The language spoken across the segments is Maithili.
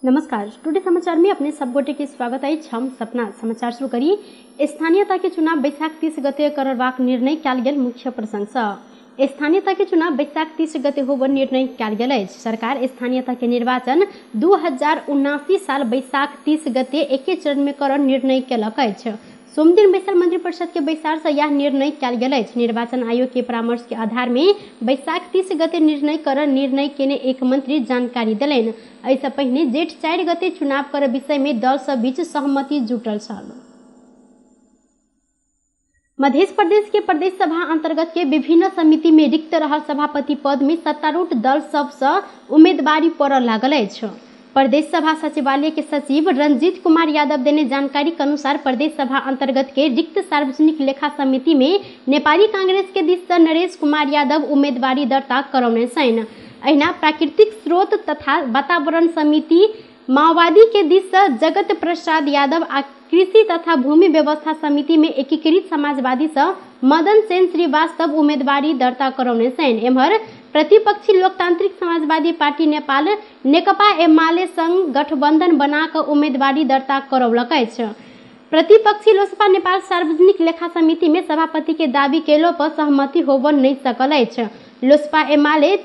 नमस्कार, टुडे समाचार में अपने सब गोटे के स्वागत अछि। हम सपना समाचार शुरू करी। स्थानीयता के चुनाव बैसाख 30 गते करबाक निर्णय कयल गेल। मुख्य प्रसंग सँ स्थानीयता के चुनाव बैसाख 30 गते होब निर्णय कयल गेल अछि। सरकार स्थानीयता के निर्वाचन 2079 साल बैसाख 30 गते एके चरण में कर निर्णय केलक अछि। सोमदिन बैसल मंत्रिपरिषद के बैसार से यह निर्णय कयल गेल अछि। निर्वाचन आयोग के परामर्श के आधार में बैसाख 30 गते निर्णय कर निर्णय केने एक मंत्री जानकारी देलनि। एहिसँ पहिने जेठ 4 गते चुनाव कर विषय में दल सब बीच सहमति जुटल छल। मध्य प्रदेश के प्रदेश सभा अंतर्गत के विभिन्न समिति में रिक्त रहल सभापति पद में सत्तारूढ़ दल सबसँ उम्मीदवारी पड़ऽ लागल अछि। प्रदेश सभा सचिवालय के सचिव रंजीत कुमार यादव देने जानकारी के अनुसार प्रदेश सभा अंतर्गत के रिक्त सार्वजनिक लेखा समिति में नेपाली कांग्रेस के दिस से नरेश कुमार यादव उम्मीदवारी दर्ता करौने छनि। अहिना प्राकृतिक स्रोत तथा वातावरण समिति माओवादी के दिस से जगत प्रसाद यादव आ कृषि तथा भूमि व्यवस्था समिति में एकीकृत समाजवादी से मदन सेन श्रीवास्तव उम्मीदवारी दर्ता करौने छनि। एम्हर प्रतिपक्षी लोकतांत्रिक समाजवादी पार्टी नेपाल नेकपा एमाले संग गठबंधन बना कऽ उम्मीदवारी दर्ता करौलक अछि। प्रतिपक्षी लोसपा नेपाल सार्वजनिक लेखा समिति में सभापति के दावी केलो पर सहमति होबऽ नहि सकल अछि। लोसपा एमाले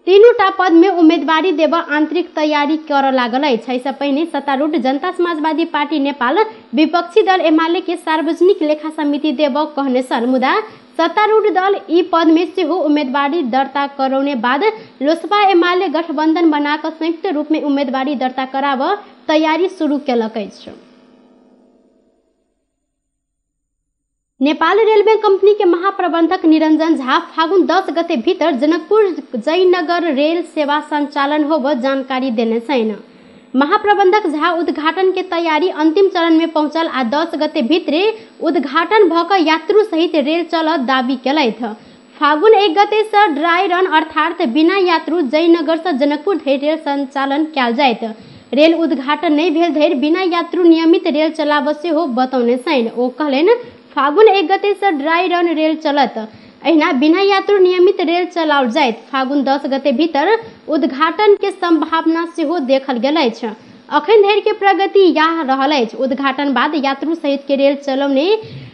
तीनूटा पद में उम्मीदवारी देबऽ आंतरिक तैयारी करऽ लागल अछि। एहिसँ पहिने सत्तारूढ़ जनता समाजवादी पार्टी नेपाल विपक्षी दल एमाले के सार्वजनिक लेखा समिति देबऽ कहने छल, मुदा सत्तारूढ़ दल ई पद में सेहो उम्मीदवारी दर्ता करौने बाद लोसपा एमाले गठबंधन बना कऽ संयुक्त रूप में उम्मीदवारी दर्ता कराबऽ तैयारी शुरू केलक अछि। नेपाल रेलवे कंपनी के महाप्रबंधक निरंजन झा फागुन 10 गते भीतर जनकपुर जयनगर रेल सेवा संचालन होब जानकारी देने छनि। महाप्रबंधक झा उद्घाटन के तैयारी अंतिम चरण में पहुंचल आ 10 गते भीतरे उद्घाटन भ क यात्रु सहित रेल चलत दावी केलथि। फागुन 1 गते से ड्राई रन अर्थात बिना यात्रु जयनगर से जनकपुर धरि रेल संचालन कयल जायत। रेल उद्घाटन नहि भेल धरि बिना यात्रु नियमित रेल चलाबऽ सेहो बतौने छनि। ओ कहलनि फागुन 1 गते से ड्राई रन रेल चलत, अहिना बिना यात्रु नियमित रेल चलाओल जायत। फागुन 10 गते भीतर उद्घाटन के संभावना सेहो देखल गेल अछि। अखन धरि के प्रगति याह रहल अछि। उद्घाटन बाद यात्रु सहित के रेल चलौने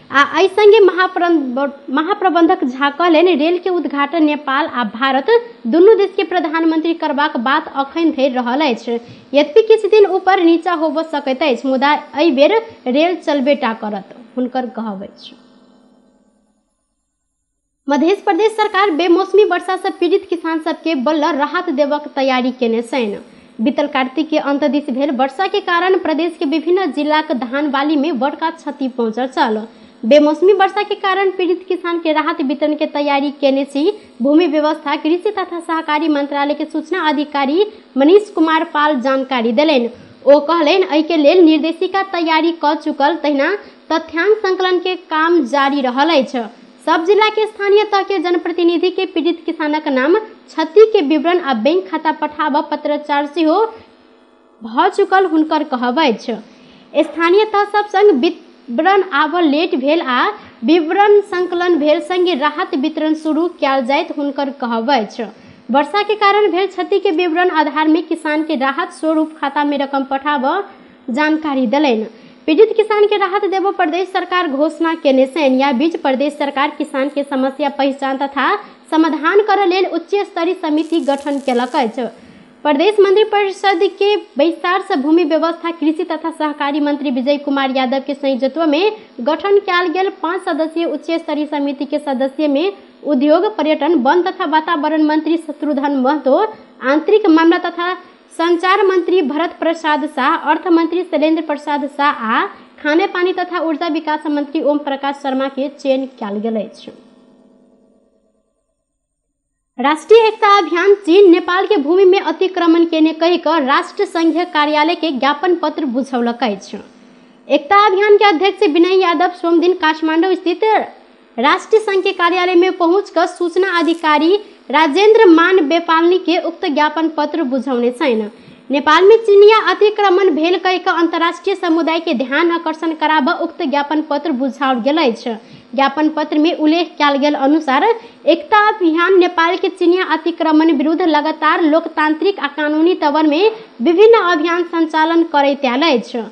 आ एहि संगे महाप्रबंधक झा कहलनि रेल के उद्घाटन नेपाल आ भारत दुनू देश के प्रधानमंत्री करबाक बात अखन धरि रहल अछि। यद्यपि किछु दिन ऊपर नीचा होबऽ सकैत अछि, मुदा एहि बेर रेल चलबे टा करत, हुनकर कहब अछि। मध्य प्रदेश सरकार बेमौसमी वर्षा से पीड़ित किसान सबके बल्ल राहत देबक तैयारी केने छनि। बीतल कार्तिक के अंत दिस भेल वर्षा के कारण प्रदेश के विभिन्न जिलाक धान बाली में बड़का क्षति पहुंचल छल। बेमौसमी वर्षा के कारण पीड़ित किसान के राहत वितरण के तैयारी केने छी भूमि व्यवस्था कृषि तथा सहकारी मंत्रालय के सूचना अधिकारी मनीष कुमार पाल जानकारी देलनि। ओ कहलनि एहि के लेल निर्देशिका तैयारी क चुकल, तहिना तथ्यांक संकलन के काम जारी रहल अछि। सब जिला के स्थानीय तह के जनप्रतिनिधि के पीड़ित किसानक नाम, क्षति के विवरण आ बैंक खाता पठाबऽ पत्राचार सेहो भ चुकल हुनकर कहब अछि। स्थानीय तह सब संग विवरण आबऽ लेट भेल आ विवरण संकलन भेल संगे राहत वितरण शुरू कयल जायत हुनकर कहब अछि। वर्षा के कारण भेल क्षति के विवरण आधार में किसान के राहत स्वरूप खाता में रकम पठाबऽ जानकारी देलनि। पीड़ित किसान के राहत देबऽ प्रदेश सरकार घोषणा केने छनि। यह बीच प्रदेश सरकार किसान के समस्या पहचान तथा समाधान करऽ लेल उच्च स्तरीय समिति गठन केलक अछि। प्रदेश मंत्रिपरिषद के बैसार से भूमि व्यवस्था कृषि तथा सहकारी मंत्री विजय कुमार यादव के संयोजकत्व में गठन कयल गेल 5 सदस्यीय उच्च स्तरीय समिति के सदस्य में उद्योग, पर्यटन, वन तथा वातावरण मंत्री शत्रुघ्न महतो, आंतरिक मामला तथा संचार मंत्री भरत प्रसाद शाह, अर्थ मंत्री शैलेंद्र प्रसाद शाह आ खाने पानी तथा ऊर्जा विकास मंत्री ओम प्रकाश शर्मा के चयन कयल गेल अछि। राष्ट्रीय एकता अभियान चीन नेपाल के भूमि में अतिक्रमण केने कहि कऽ राष्ट्र संघीय कार्यालय के ज्ञापन पत्र बुझौलक अछि। एकता अभियान के अध्यक्ष विनय यादव सोमदिन काठमांडू स्थित राष्ट्र संघ के कार्यालय में पहुंच कर सूचना अधिकारी राजेंद्र मान बेपालनी के उक्त ज्ञापन पत्र बुझौने छनि। नेपाल में चीनिया अतिक्रमण भेल कहि कऽ अंतर्राष्ट्रीय समुदाय के ध्यान आकर्षण कराबऽ उक्त ज्ञापन पत्र बुझाओल गेल अछि। ज्ञापन पत्र में उल्लेख कयल गेल अनुसार एकता अभियान नेपाल के चिनिया अतिक्रमण विरुद्ध लगातार लोकतांत्रिक आ कानूनी तवर में विभिन्न अभियान संचालन करैत आयल अछि।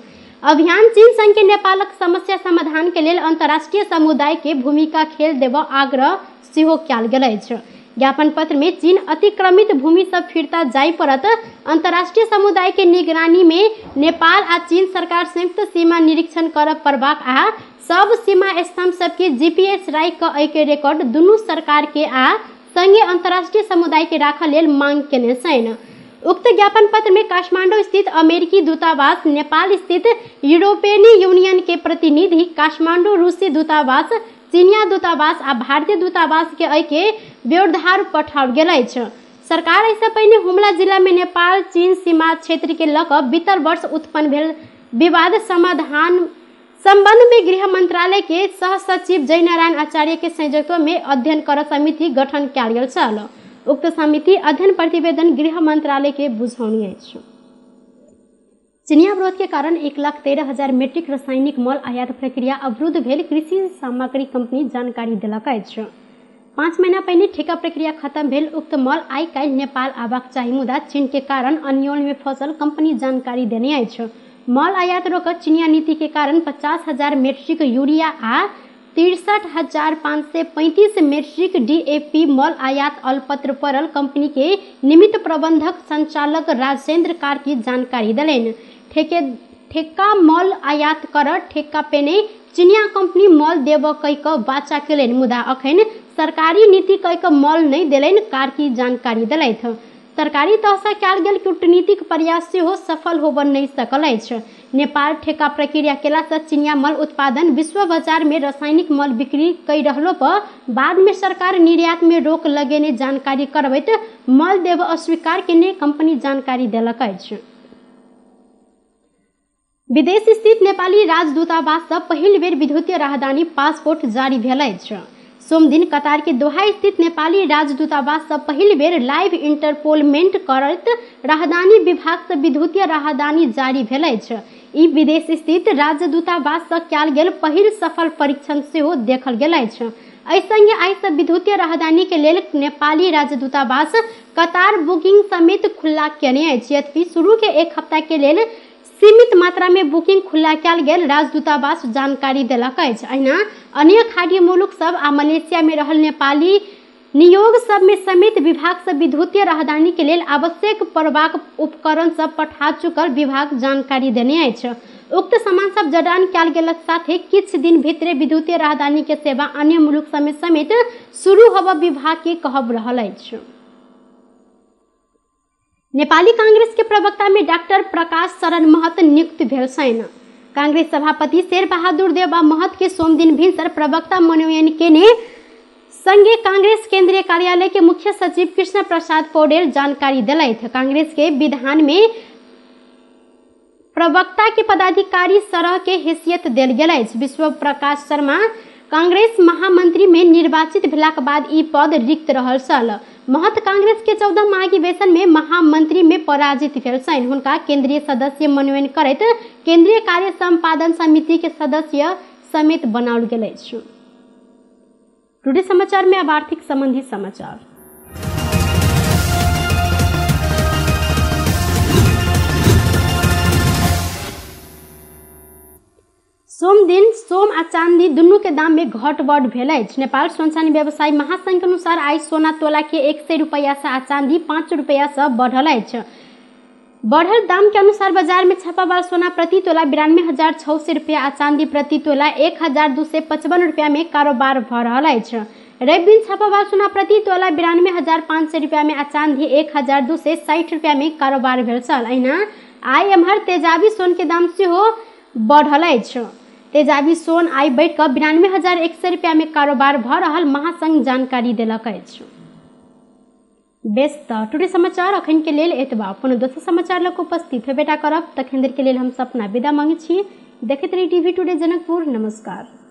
अभियान चीन संग के नेपालक समस्या समाधान के लेल अंतर्राष्ट्रीय समुदाय के भूमिका खेल देबऽ आग्रह सेहो कयल गेल अछि। ज्ञापन पत्र में चीन अतिक्रमित भूमि सब फिर्ता जाय पड़त, अंतर्राष्ट्रीय समुदाय के निगरानी में नेपाल आ चीन सरकार संयुक्त सीमा निरीक्षण करऽ पड़बाक आ सब सीमा स्तंभ सबके जीपीएस राखि कऽ एहि रिकॉर्ड दुनू सरकार के आ संगे अंतर्राष्ट्रीय समुदाय के राखऽ लेल मांग केने छनि। उक्त ज्ञापन पत्र में काठमांडू स्थित अमेरिकी दूतावास, नेपाल स्थित यूरोपियन यूनियन के प्रतिनिधि, काठमांडू रूसी दूतावास, चीनिया दूतावास आ भारतीय दूतावास के एहि व्यवधार पठाओल गेल अछि। सरकार एहिसँ पहिने हुमला जिला में नेपाल चीन सीमा क्षेत्र के लऽ कऽ बीतल वर्ष उत्पन्न भेल विवाद समाधान संबंध में गृह मंत्रालय के सह सचिव जयनारायण आचार्य के संयोजकत्व में अध्ययन कर समिति गठन कयल गेल छल। उक्त समिति अध्ययन प्रतिवेदन गृह मंत्रालय के बुझौनी अछि। चिनिया अवरोध के कारण 1,13,000 मेट्रिक रासायनिक मल आयात प्रक्रिया अवरुद्ध भेल कृषि सामग्री कंपनी जानकारी देलक अछि। 5 महीना पहिने ठेका प्रक्रिया खत्म भेल उक्त मल आइ काल्हि नेपाल आबाक चाही, मुदा चीन के कारण अन्योल में फसल कंपनी जानकारी देने अछि। मल आयात रोक चिनिया नीति के कारण 50,000 मेट्रिक यूरिया आ 63,535 मेट्रिक डीएपी मल आयात अलपत्र पड़ल कंपनी के निमित्त प्रबंधक संचालक राजेंद्र कार्की जानकारी देलनि। ठेका मल आयात कर ठेका पेने चिनिया कंपनी मल देब कहि कऽ वाचा केलनि, मुदा अखन सरकारी नीति कहि कऽ मल नहि देलनि, कार्की जानकारी देलथि। सरकारी तहसँ कयल गेल कूटनीतिक प्रयास सेहो सफल होबऽ नहि सकल अछि। नेपाल ठेका प्रक्रिया केलासँ चिनिया मल उत्पादन विश्व बाजार में रासायनिक मल बिक्री कई रहलो पर बाद में सरकार निर्यात में रोक लगेने जानकारी करबैत मल देब अस्वीकार केने कंपनी जानकारी देलक अछि। विदेश स्थित नेपाली राजदूतावास सँ पहिल बेर विद्युतीय राहदानी पासपोर्ट जारी भेल अछि। सोमदिन कतार के दोहा स्थित नेपाली राजदूतावास सँ पहिल बेर लाइव इंटरपोलमेंट करैत राहदानी विभाग सँ विद्युतीय राहदानी जारी भेल अछि। ई विदेश स्थित राजदूतावास सँ कयल गेल पहिल सफल परीक्षण सेहो देखल गेल अछि। एहि संगे आइ सँ विद्युतीय राहदानी के लेल नेपाली राजदूतावास कतार बुकिंग समेत खुल्ला केने अछि। यद्यपि शुरू के एक हफ्ता के लेल सीमित मात्रा में बुकिंग खुल्ला कयल गेल राजदूतावास जानकारी देलक अछि। अहिना अन्य खाड़ी मुलुक सब आ मलेशिया में रहल नेपाली नियोग सब में समेत विभाग से विद्युतीय राहदानी के लेल आवश्यक पड़बाक उपकरण सब पठा चुकल विभाग जानकारी देने अछि। उक्त सामान सब जडान कयल गेलक साथे किछु दिन भीतरे विद्युतीय राहदानी के सेवा अन्य मुलुक सब में समेत शुरू होबऽ विभाग के कहब रहल अछि। नेपाली कांग्रेस के प्रवक्ता में डॉक्टर प्रकाश शरण महत नियुक्त भेल छनि। कांग्रेस सभापति शेर बहादुर देवा महत के सोमदिन भिनसर प्रवक्ता मनोनयन केने संगे कांग्रेस केंद्रीय कार्यालय के मुख्य सचिव कृष्ण प्रसाद पौडेल जानकारी देलथि। कांग्रेस के विधान में प्रवक्ता के पदाधिकारी सरह के हैसियत देल गेल अछि। विश्व प्रकाश शर्मा कांग्रेस महामंत्री में निर्वाचित भेलाक बाद ई पद रिक्त रहल छल। महत कांग्रेस के 14 महाधिवेशन में महामंत्री में पराजित भेल छनि। हुनका केंद्रीय सदस्य मनोनयन करैत केंद्रीय कार्य संपादन समिति के सदस्य समेत बनाओल गेल अछि। टुडे समाचार में अब आर्थिक संबंधी समाचार। सोमदिन सोम आ चांदी दुनू के दाम में घट बढ़ भेल अछि। नेपाल सोन व्यवसायी महासंघ के अनुसार आइ सोना तोला के 100 रुपया से आ चांदी 5 रुपया से बढ़ल अछि। बढ़ल दाम के अनुसार बाजार में छापावाल सोना प्रति तोला 92,600 रुपया आ चांदी प्रति तोला 1,255 रुपया में कारोबार भ रहल अछि। रवि दिन छापावाल सोना प्रति तोला 92,500 रुपया में आ चांदी 1,260 रुपया में कारोबार भेल छल। अहिना आइ एम्हर तेजाबी सोन के दाम सेहो बढ़ल अछि। तेजाबी सोन आइ बढ़ि कऽ 92,100 रुपया में कारोबार भ रहल महासंघ जानकारी देलक अछि। बेस त टुडे समाचार अखन के लेल एतबा। पुनः दोसर समाचार लग उपस्थित हेबेटा करब। तखन देर के लेल हम सपना विदा मांगै छी। देखैत रही टीवी टुडे जनकपुर। नमस्कार।